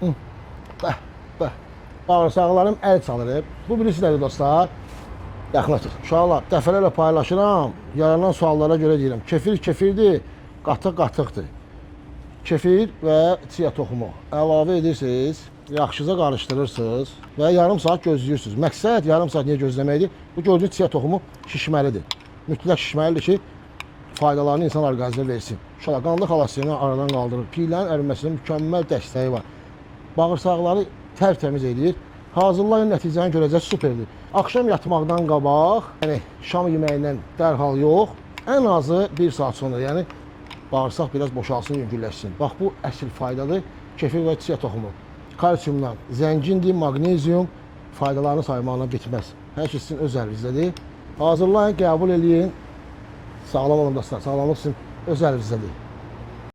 Bəh, bəh. Bağırsaqlarım əl çalır. Bu bilirsiniz nədir dostlar? Yaxın otur. Uşaqlar, dəfələrlə paylaşıram. Yaranan suallara görə deyirəm. Kefir kefirdir, qatıq qatıqdır. Kefir və chia toxumu əlavə edirsiniz, yaxşıca qarışdırırsınız və yarım saat gözləyirsiniz. Məqsəd yarım saat niyə gözləməkdir? Bu gördüyünüz chia toxumu şişməlidir. Mütləq şişməlidir ki, faydalarını insan orqanizminə versin. Uşaqlar, qanda xolesterini aradan qaldırır. Piylərin əriməsinə mükəmməl dəstəyi var. Bağırsaqları tərtəmiz eləyir. Hazırlayın, nəticəni görəcək, superdir. Axşam yatmaqdan qabaq, yəni şam yeməyindən dərhal yox, ən azı 1 saat sonra, yəni bağırsaq biraz boşalsın, yüngülləşsin. Bax bu əsl faydadır. Kefir və chia toxumu. Kalsiumdan zəngindir, maqnezium faydalarını saymaqla bitməz. Hər şey sizin öz əlinizdədir. Hazırlayın, qəbul eləyin. Sağlam olun dostlar. Sağlamlıq sizin öz əlinizdədir.